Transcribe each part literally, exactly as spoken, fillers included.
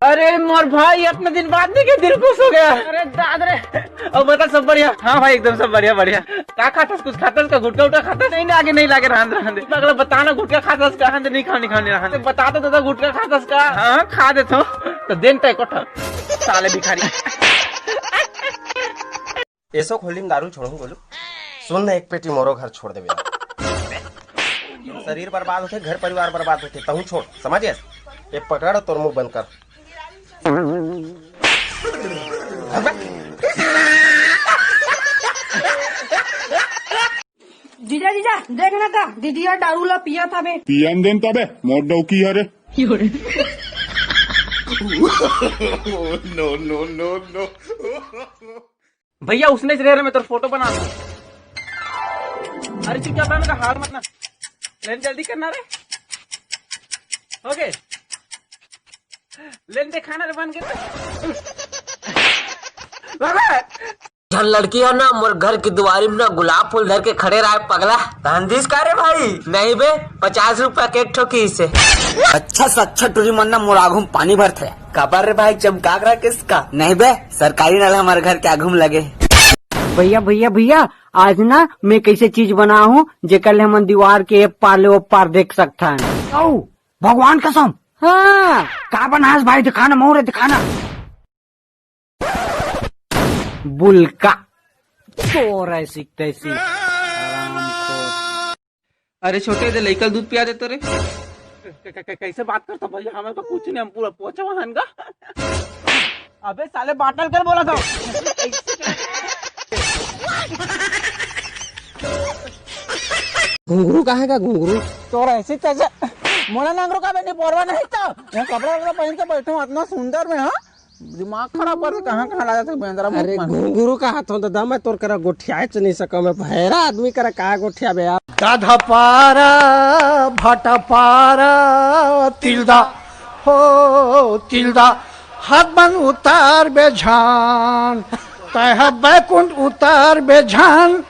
अरे मोर भाई, इतना दिन बाद नहीं के दिल खुश हो गया। अरे दाद रे। अब बता, सब बढ़िया? हाँ भाई, एकदम सब बढ़िया, बढ़िया। का खातस? कुछ खातस का? गुटखा उटखा खातस? नहीं, नहीं, आगे नहीं लागे, रहन दे, रहन दे। अगला बता ना, गुटखा खातस का? रहन दे, नहीं खाओं, नहीं खाओं, नहीं, रहन दे। बता तो दादा, गुटखा खातस का? हाँ, खा देथों। तो देन तय कोठा, साले भिखारी। एसो होली में दारू छोड़हूं गोलू। सुन न, एक पेटी मोरो घर छोड़ देबे। शरीर बर्बाद होथे, घर परिवार बर्बाद होथे, तहूं छोड़, समझ? ये पकड़, तोर मुंह बंद कर। जीजा, जीजा, देख ना का, दीदिया दारू ला पियत हवे। पियन देन तबे, मोर डौकी हरे। भैया, उसने से रे, मैं तोर फोटो बना दूं। अरे चुपचाप रह, मेरा हाल मत ना। लेन जल्दी करना रे। ओके। लेन दिखाना रे, बन के। झन लड़की ह ना, मोर घर की दुआरी में ना गुलाब फूल धर के खड़े रहे पगला। रांधिस का रे भाई? नहीं बे, पचास रुपया के एक ठो किस हे। अच्छा से अच्छा टूरी मन ना मोर आघू में पानी भरथे। काबर रे भाई, चमकाक रहा किसका? नहीं बे, सरकारी नल हमारे घर के आघू में लगे। भैया, भैया, भैया, आज ना मैं कैसे चीज बना हूँ, जेकर ले हमन दीवार के ए पार ले ओ पार देख सकथन। औ, भगवान कसम। हाँ। का बनास भाई, दिखाना मोरे, दिखाना। बुलका। तोर ऐसी तैसी। हरामखोर। अरे छोटे, दे लइका ल दूध पिया देतो रे। क-, क-, क-, कैसे बात करता भैया? हमें तो कुछ नहीं, हम पूरा पोचा हन गा। अबे साले, बाटल कर बोला था। घुंघरू कहाँ का घुंघरू? तोर ऐसी तैसे मोला नंगरू का बेटी पोरवा नहीं तो। ये कपड़ा वपड़ा पहन के बैठे हूँ, इतना सुंदर में, हाँ? दिमाग खराब कर दे, कहाँ कहाँ ला जाते बेंदरा मुंह अरे मन। घुंघरू का हाथ होता दम है तोर करा गोठियाए च नहीं सका मैं, भैरा आदमी करा का गोठिया बे यार। दाधा पारा, भाटा पारा, तिलदा, हो तिलदा, हाथ बन उतार बे झान, तय हा बैकुंठ उतार बे झान,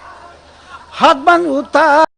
हाथ बन उतार।